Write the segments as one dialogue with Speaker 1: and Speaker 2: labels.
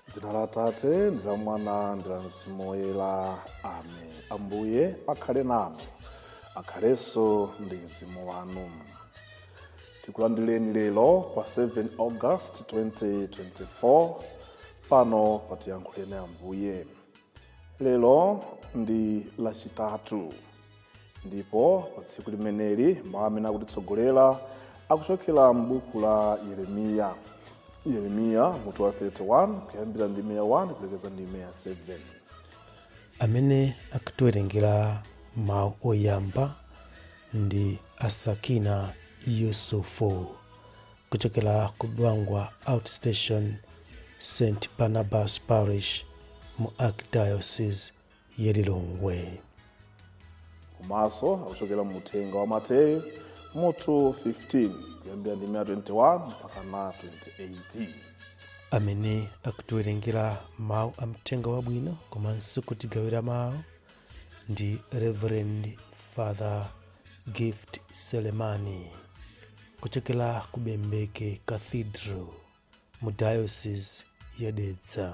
Speaker 1: Dzina la Atate ndi la Mwana ndi la Mzimu Woyera, amen. Ambuye akhale nanu, akhalenso ndi mzimu wanu. Tikulandireni lero pa 7 August 2024 pano pa Tiyankhuleni Ambuye. Lero ndi Lachitatu, ndipo pa tsiku limeneli mawu amene akutitsogolera akuchokera m'buku la Yeremiya. Yeremiya mutu wa 31, kuyambira ndime ya 1 kulekeza ndime ya 7.
Speaker 2: Amene akutiwerengera mawu oyamba ndi Asakina Yusufu kuchokera ku Dwangwa Outstation, St Barnabas Parish mu Archdiocese ya Lilongwe.
Speaker 1: Komanso akuchokera mu uthenga wa Mateyu mutu 15, kuyambira ndime ya 21 mpaka na 28.
Speaker 2: Amene akutiwerengera mawu a mthenga wabwino komanso kutigawira mawu ndi Reverend Father Gift Selemani kuchokera ku Bembeke Cathedral mu Diocese ya Dedza.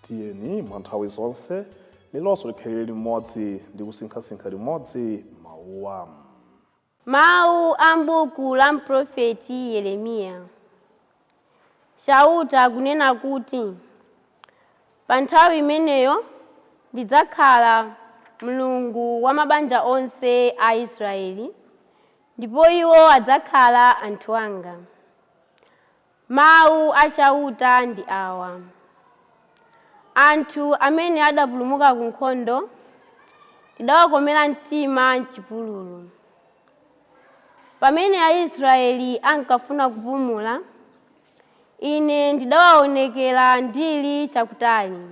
Speaker 1: Tiyeni mwa nthawi zonse lelonso tikhalire limodzi ndi kusinkhasinkha limodzi mawuwa.
Speaker 3: Mawu a m'buku la mprofeti Yeremiya. Chauta akunena kuti, pa nthawi imeneyo ndidzakhala Mulungu wa mabanja onse a Israeli, ndipo iwo adzakhala anthu anga. Mawu a Chauta ndi awa: Anthu amene adapulumuka ku nkhondo ndidawakomera mtima m'chipululu. Pamene Aisraeli ankafuna kupumula, ine ndidawaonekera ndili chakutali.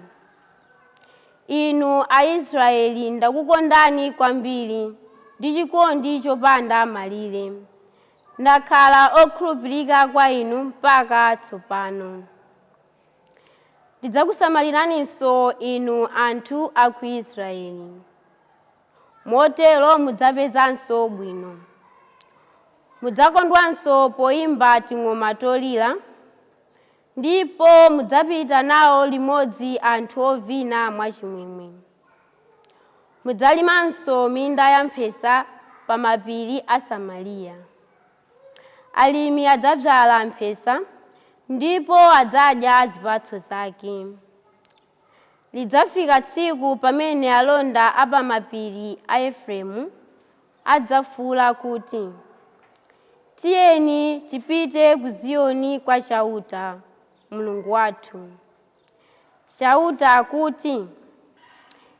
Speaker 3: Inu Aisraeli, ndakukondani kwambiri ndi chikondi chopanda malire. Ndakhala okhulupirika kwa inu mpaka tsopano. Ndidzakusamaliraninso inu anthu a ku Israeli. Motero mudzapezanso bwino. Mudzakondwanso poyimba ting'oma tolira, ndipo mudzapita nawo limodzi anthu ovina mwachimwemwe. Mudzalimanso minda ya mphesa pa mapiri a Samariya. Alimi adzabzala mphesa ndipo adzadya zipatso zake. Lidzafika tsiku pamene alonda a pa mapiri a Efereimu adzafuwula kuti, Tiyeni tipite ku Ziyoni kwa Chauta, Mulungu wathu. Chauta akuti,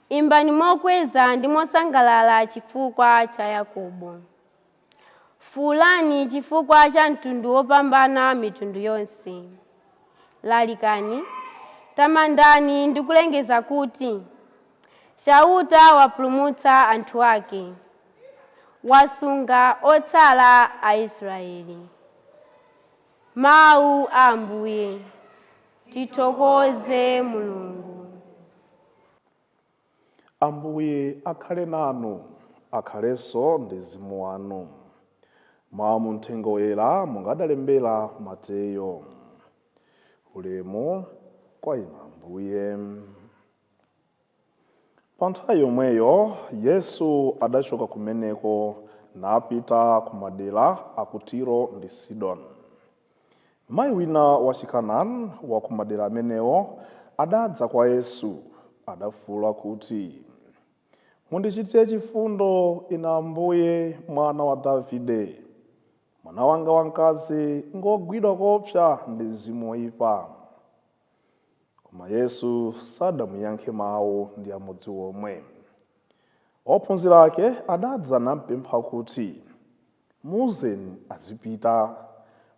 Speaker 3: Imbani mokweza ndi mosangalala chifukwa cha Yakobo. Fuwulani chifukwa cha mtundu wopambana mitundu yonse. Lalikani, tamandani ndi kulengeza kuti, Chauta wapulumutsa anthu ake, wasunga otsala a Israeli. Mawu a Ambuye. Tithokoze Mulungu.
Speaker 1: Ambuye akhale nanu, akhalenso ndi mzimu wanu. Mawu mu Mthenga Woyera monga adalembera Mateyo. Ulemu kwa inu Ambuye. Pa nthawi yomweyo Yesu adachoka kumeneko napita ku madera a ku Tiro ndi Sidoni. Mayi wina wa Chikanani wa ku madera amenewo adadza kwa Yesu, adafuwula kuti, Mundichitire chifundo ine Ambuye, mwana wa Davide. Mwana wanga wamkazi ngogwidwa koopsa ndi mzimu woipa. Koma Yesu sadamuyankhe mawu ndi amodzi omwe. Ophunzira ake adadza nampempha kuti, Muuzeni azipita.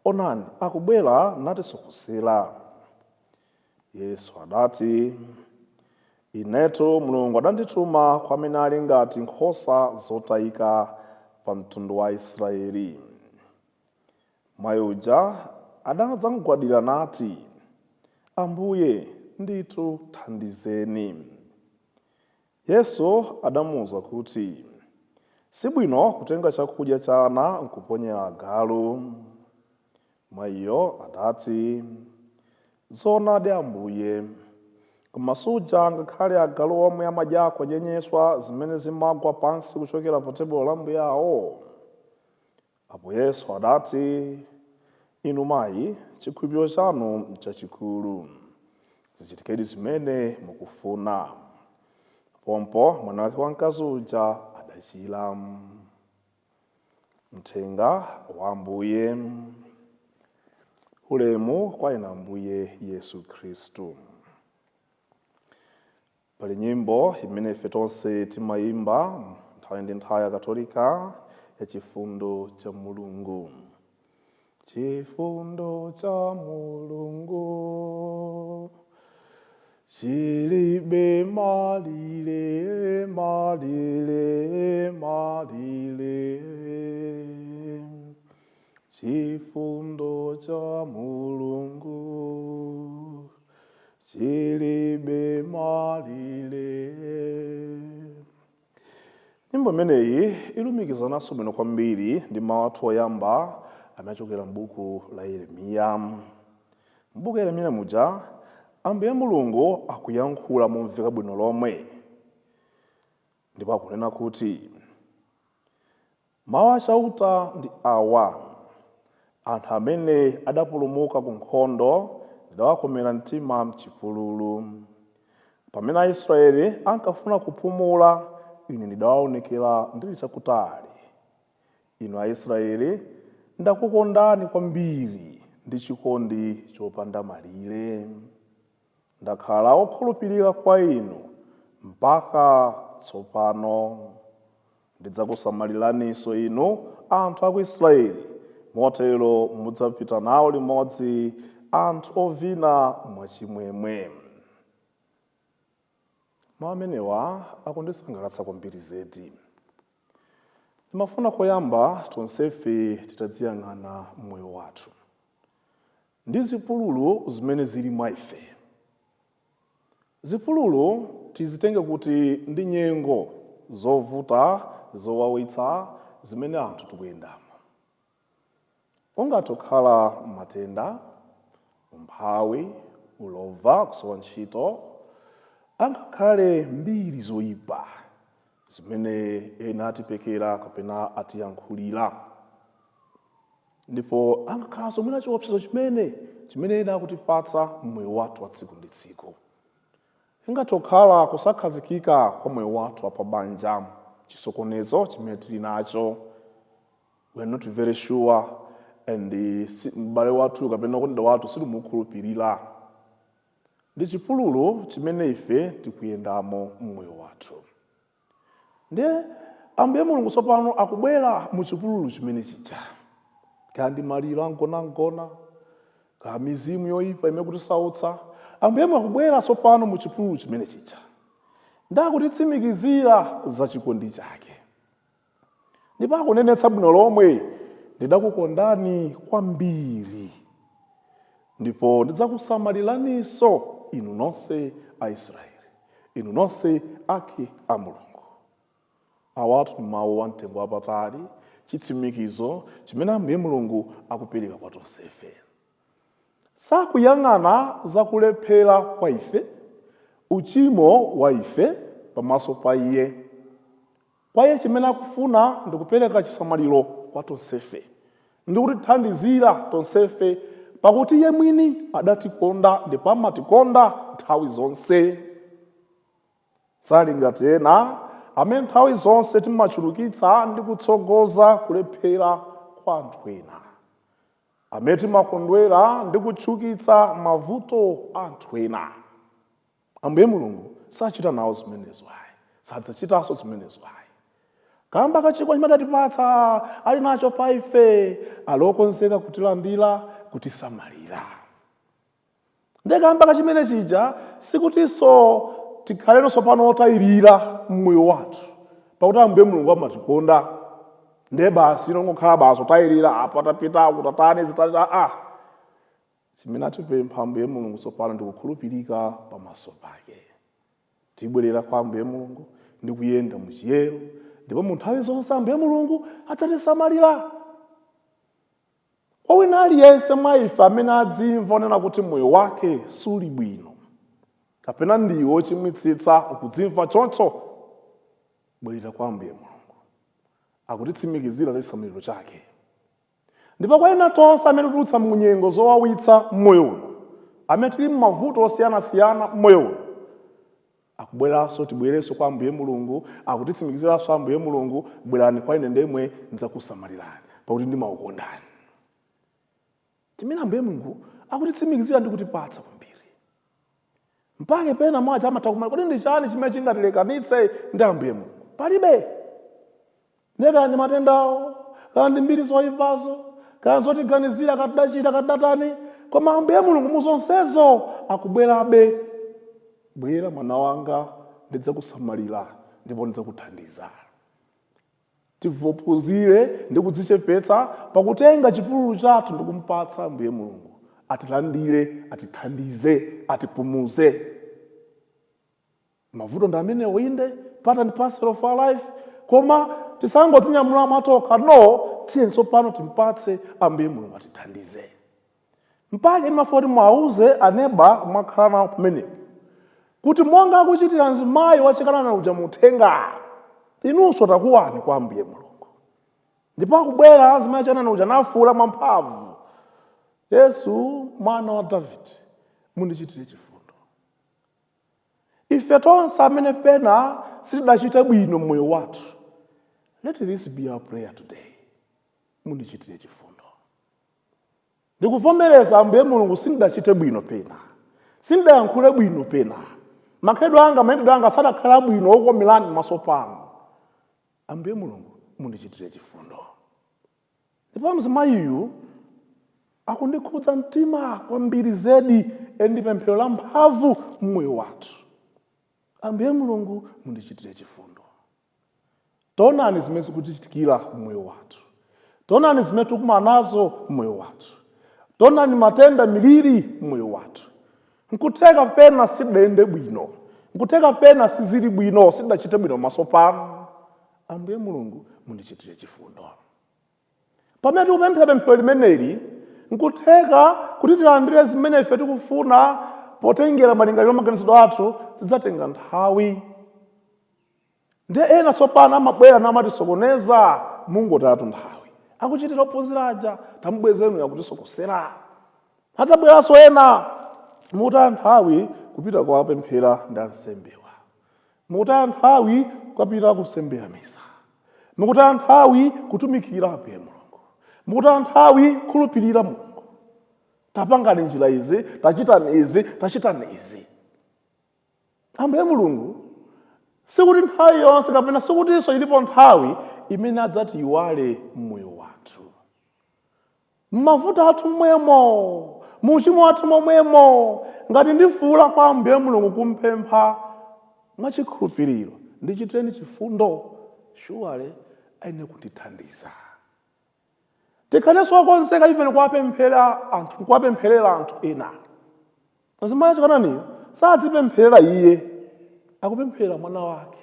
Speaker 1: Onani, akubwera natisokosera. Yesu adati, Inetu Mulungu adandituma kwa amene ali ngati nkhosa zotayika pa mtundu wa Israeli. Mayi uja adadzamugwadira nati, Ambuye, ndithu thandizeni. Yesu adamuwuza kuti, Sibwino kutenga chakudya cha ana nkuponyera agalu. Mayiyo adati, Zoonadi Ambuye, koma suja ngakhale agalu omwe amadyako nyenyeswa zimene zimagwa pansi kuchokera pa tebulo la mbuye awo. Apo Yesu adati, Inu mayi, chikhulupiriro chanu nchachikulu. Zichitikedi zimene mukufuna. Pompo mwana wake wamkazi uja adachira. Mthenga wa Ambuye. Ulemu kwa inu Ambuye Yesu Khristu. Pali nyimbo imene ife tonse timayimba nthawi ndi nthawi ya Katolika ya chifundo cha Mulungu. Chifundo cha Mulungu chilibe malire, malire, malire. Chifundo cha Mulungu chilibe malire. Nyimbo imeneyi ilumikizananso bwino kwambiri ndi mawu athu oyamba amene achokera m'buku la Yeremiya. M'buku la Yeremiya muja, Ambuye Mulungu akuyankhula momveka bwino lomwe, ndipo akunena kuti, Mawu a Chauta ndi awa: anthu amene adapulumuka ku nkhondo ndidawakomera mtima m'chipululu. Pamene Aisraele ankafuna kupumula, ine ndidawaonekera ndili chakutali. Inu Aisraele, ndakukondani kwambiri ndi chikondi chopanda malire. Ndakhala wokhulupirika kwa inu mpaka tsopano. Ndidzakusamaliraninso inu anthu a ku Israeli, motero mudzapita nawo limodzi anthu ovina mwachimwemwe. Mawu amenewa akundisangalatsa kwambiri zedi. Ndimafuna koyamba tonsefe titadziyang'ana moyo wathu ndi zipululu zimene zili mwa ife. Zipululu tizitenge kuti ndi nyengo zovuta, zowawitsa zimene anthu tikuyendamo. Ungathe kukhala matenda, umphawi, ulova, kusowa ntchito, angakhale mbiri zoyipa zimene ena atipekera kapena atiyankhulira. Ndipo angakhalanso mwina chiopsezo chimene ena akutipatsa mmoyo wathu wa tsiku ndi tsiku. Ingathe kukhala kusakhazikika kwa moyo wathu wa pabanja, chisokonezo chimene tili nacho. We are not very sure, and m'bale wathu kapena wokondedwa wathu sitimukhulupirira. Ndi chipululu chimene ife tikuyendamo mmoyo wathu. Ndiye Ambuye Mulungu tsopano akubwera mu chipululu chimene chija, kaya ndi maliro angonangona, kaya mizimu yoyipa imene kutisautsa. Ambuye Mulungu akubwera tsopano mu chipululu chimene chija ndakutitsimikizira za chikondi chake, ndipo akunenetsa bwino lomwe, ndidakukondani kwambiri ndipo ndidzakusamaliraninso inu nonse Aisraeli, inu nonse ake a Mulungu. Awatu ndi mawu a mtengo wapatali, chitsimikizo chimene Ambuye Mulungu akupereka kwa tonsefe. Sakuyang'ana zakulephera kwa ife, uchimo wa ife pamaso pa iye. Kwa iye chimene akufuna ndi kupereka chisamaliro kwa tonsefe, ndi kutithandizira tonsefe, pakuti iye mwini adatikonda ndipo amatikonda nthawi zonse. Sali ngati ena amene nthawi zonse timachulukitsa ndi kutsogoza kulephera kwa anthu ena, amene timakondwera ndi kutchukitsa mavuto a anthu ena. Ambuye Mulungu sachita nawo zimenezo ayi, sadzachitanso zimenezo ayi. Kamba kachikondi chimene adatipatsa ali nacho pa ife, ali okonzeka kutilandira, kutisamalira. Ndekamba kachimene chija sikutinso tikhalenso pano otayirira mmoyo wathu, pakuti Ambuye Mulungu amatikonda. Ndiye basi inongokhala basi otayirira apo atapita kutatani zitati a chimene atipempha Ambuye Mulungu tsopano ndikukhulupirika pamaso pake. Tibwerera kwa Ambuye Mulungu ndi kuyenda muchiyero, ndipo mu nthawi zonse Ambuye Mulungu adzatisamalira. Kwa wina aliyense mwa ife amene adzimva onena kuti moyo wake suli bwino, kapena ndiwe wochimwitsitsa ukudzimva choncho, bwerera kwa Ambuye Mulungu, akutitsimikizira chisamaliro chake. Ndipo kwa ena tonse amene tikudutsa mu nyengo zowawitsa mmoyo uno, amene tili m'mavuto osiyanasiyana mmoyo uno, akubweranso, tibwerenso kwa Ambuye Mulungu, akutitsimikiziranso Ambuye Mulungu, bwerani kwa ine ndemwe ndidzakusamalirani, pakuti ndimakukondani. Chimene Ambuye Mulungu akutitsimikizira ndi kutipatsa kwambiri. Mpake pena mwacha amatha kumala, kodi ndi chani chimene chingatilekanitse ndi Ambuye Mulungu? Palibe. Ndiye kaya ndi matendawo, kaya ndi mbiri zoyipazo, kaya zotiganizira, katidachita, katidatani, koma Ambuye Mulungu muzonsezo akubwerabe. Bwera mwana wanga, ndidzakusamalira ndipo ndidzakuthandiza. Tiphunzire ndi kudzichepetsa pakutenga chipululu chathu ndi kumpatsa Ambuye Mulungu, atilandire, atithandize, atipumuze. Mavuto ndi amenewo, inde, part and parcel of our life, koma tisangodzinyamula mwatokha, no. Tiye tsopano timpatse Ambuye Mulungu atithandize. Mpake ndimafuna kuti mwauze aneba mwakhala nawo pamenepo kuti monga akuchitira mzimayi wachikanani uja muthenga, inunso takuwani kwa Ambuye Mulungu. Ndipo akubwera azimayi achikanani uja nafuula mwamphamvu, Yesu mwana wa Davide, mundichitire chifundo. Ife tonse amene pena sitidachite bwino mmoyo wathu, let this be our prayer today: mundichitire chifundo. Ndikuvomereza Ambuye Mulungu, sindidachite bwino pena, sindidayankhule bwino pena, makhalidwe anga, mayendedwe anga sadakhala bwino okomerani pamaso panu. Ambuye Mulungu, mundichitire chifundo. Ndipo mzimayiyu akundikhudza mtima kwambiri zedi, ndi pemphero la mphamvu mmoyo wathu. Ambuye Mulungu, mundichitire chifundo. Taonani zimene zikutichitikira mmoyo wathu, taonani zimene tikumana nazo mmoyo wathu, taonani matenda, miliri mmoyo wathu. Nkutheka pena sidayende bwino, nkutheka pena sizili bwino, sidachite bwino maso panu. Ambuye Mulungu, mundichitire chifundo. Pamene tikupemphera pemphero limeneli, nkutheka kuti tilandire zimene ife tikufuna potengera malingaliro, maganizidwe athu, zidzatenga nthawi. Ndiye ena tsopano amabwera namatisokoneza, mungotatu nthawi, akuchitira ophunzira aja, tamubwezenu, yakutisokosera. Adzabweranso ena, mutaya nthawi kupita kuwapemphera ndi ansembewa, mukutaya nthawi kukapita kusembera misa, mukutaya nthawi kutumikira Ambuye Mulungu, mukutaya nthawi kukhulupirira Mulungu. Tapangani njira izi, tachitani izi, tachitani izi. Ambuye Mulungu sikuti nthawi yonse, kapena sikutinso ilipo nthawi imene adzatiyiwale mmoyo wathu, mmavuto athu momwemo, muchimo athu momwemo. Ngati ndifuula kwa Ambuye Mulungu kumpempha mwachikhulupiriro, ndichitireni chifundo, surely ayenera kutithandiza. Tikhalenso okonzeka even kuwapemphera anthu, kuwapempherera anthu ena. Mzimayi achikananiyo sadzipempherera iye, akupemphera mwana wake.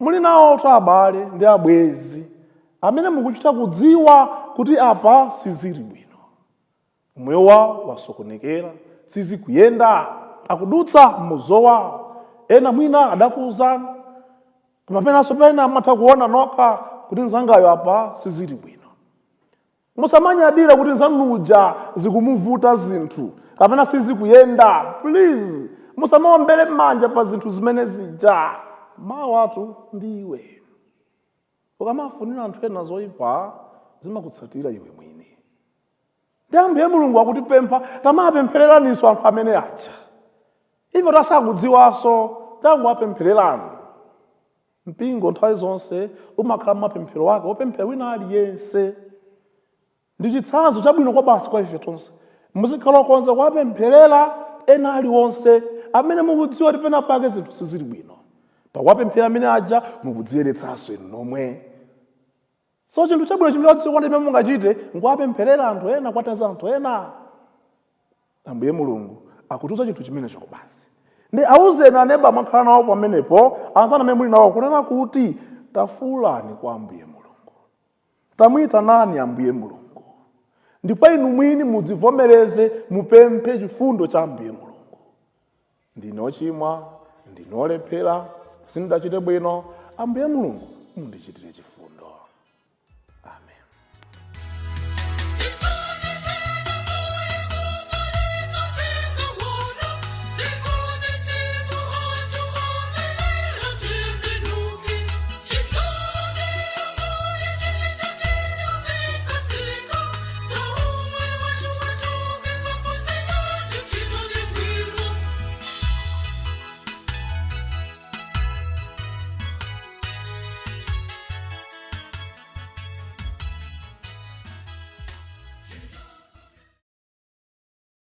Speaker 1: Muli nawo to abale ndi abwenzi amene mukuchita kudziwa kuti apa sizili bwino, moyo wawo wasokonekera, sizikuyenda, akudutsa muzowawo. Ena mwina adakuwuzani, koma penanso pena mumatha kuona nokha kuti mzangayo apa sizili bwino. Musamanyadira kuti nzanuja zikumuvuta zinthu kapena sizikuyenda. Please, musamaombere m'manja pa zinthu zimene zija. Mawatu ndiwe ukamafunira anthu ena zoyipa, zimakutsatira iwe mwini. Ndi Ambuye Mulungu akutipempha, tamapemphereraninso anthu amene aja, ivo tasakudziwanso, tangoapemphererani. Mpingo nthawi zonse umakhala mapemphero ake wopemphera wina aliyense. Ndi chitsanzo chabwino kwa basi kwa ife tonse. Muzikhala okonza kuwapempherera ena aliwonse amene mukudziwa kuti pena pake zinthu sizili bwino. Pakuwapemphera amene aja, mukudziyeretsanso inu nomwe. So chinthu chabwino chimene chadziko chimene mungachite nkuwapempherera anthu ena, kuwathandiza anthu ena. Ambuye Mulungu akutiuza chinthu chimenecho basi. Ndi awuzeni aneba mwakhala nawo pamenepo, anzanu amene muli nawo, kunena kuti tafuulani kwa Ambuye Mulungu, tamuyitanani Ambuye Mulungu, ndipo inu mwini mudzivomereze, mupemphe chifundo cha Ambuye Mulungu. Ndine ochimwa, ndine olephera, sindidachite bwino, Ambuye Mulungu mundichitire chifundo.